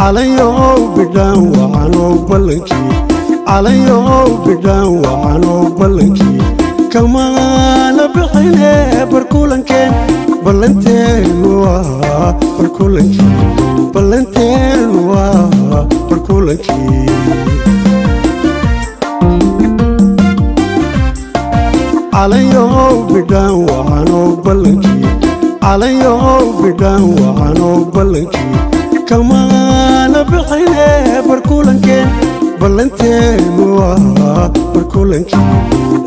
Calayow bidhaan waxaanoo ballankii, calayow bidhaan waxaanoo ballankii kamaana bixine barkulankeen. Ballanteenu waa barkulankii, ballanteenu waa barkulankii. Calayow bidhaan waxaanoo ballankii, calayow bidhaan waxaanoo ballankii kamaana bixine barkulankeen. Ballanteenu waa barkulankii,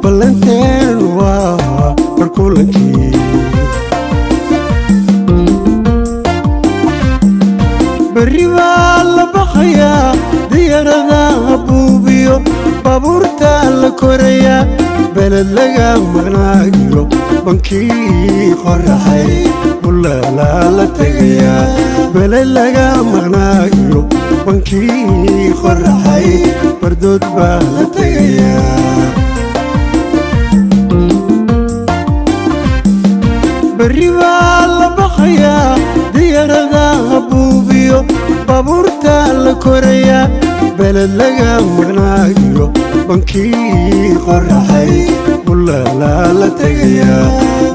ballanteenu waa barkulankii. Berri baa la baxayaa, diyaaradaha buubiyo, baabuurta la korayaa, beled laga maqnaayo, bankii qoraxay bulaalaa la tegayaa. Beled laga maqnaayo, bankii qoraxay bardood baa la tegayaa. Berri baa la baxayaa, diyaaradaha buubiyo, baabuurta la korayaa, beled laga maqnaayo, bankii qoraxay bulaalaa la tegayaa.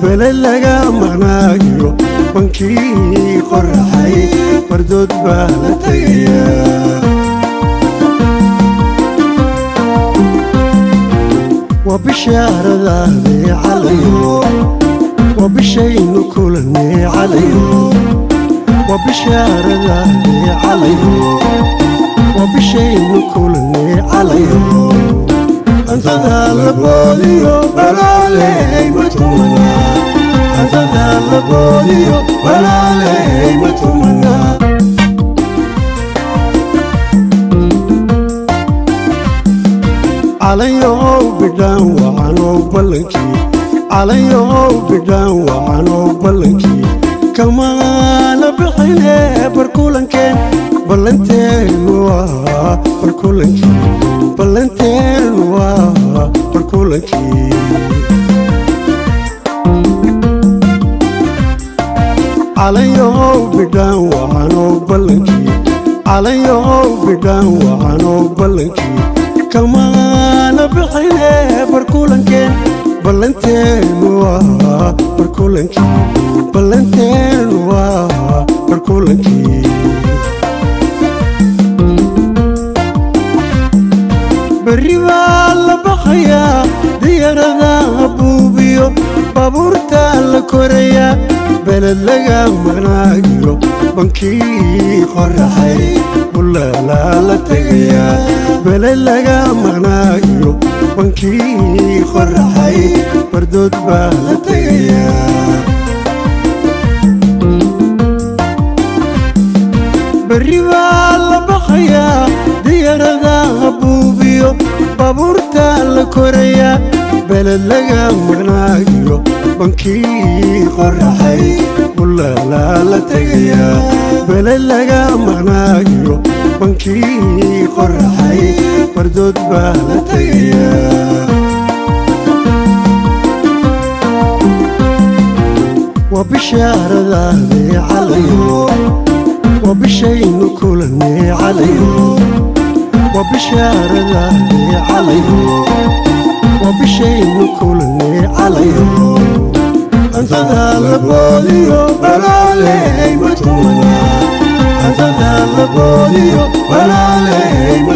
Beled laga maqnaayo, bankii qoraxay bardood baa la tegayaa. Waa bishaaradaadee calayo, waa bishaynu kulannay calayo, waa bishaaradaadee calayo, waa bishaynu kulannay calayo. Antada la boodiyo balaaley matumana, antada la boodiyo balaaley matumana. Calayow bidhaan waxaanoo ballankii, calayow bidhaan waxaanoo ballankii kamaana bixine barkulankeen. Ballanteenu waa barkulankii, ballanteenu waa barkulankii. Calayow bidhaan waxaanoo ballankii, calayow bidhaan waxaanoo ballankii kamaana bixine barkulankeen. Ballanteenu waa barkulankii, ballanteenu waa barkulankii. Berri baa la baxayaa, diyaaradaha buubiyo, baabuurta la korayaa, beled laga maqnaayo, bankii qoraxay bulaalaa la tegayaa. Beled laga maqnaayo, bankii qoraxay bardood baa la tegayaa. Berri baa la baxayaa, diyaaradaha buubiyo, baabuurta la korayaa, beled laga maqnaayo, bankii qoraxay bulaalaa la tegayaa. Beled laga maqnaayo, bankii qoraxay bardood baa la tegayaa. Waa bishaaradaadee calayo, waa bishaynu kulannay calayo, waa bishaaradaadee calayo, waa bishaynu kulannay calayo. Antada la boodiyo balaaley matumana, antada la boodiyo balaaley.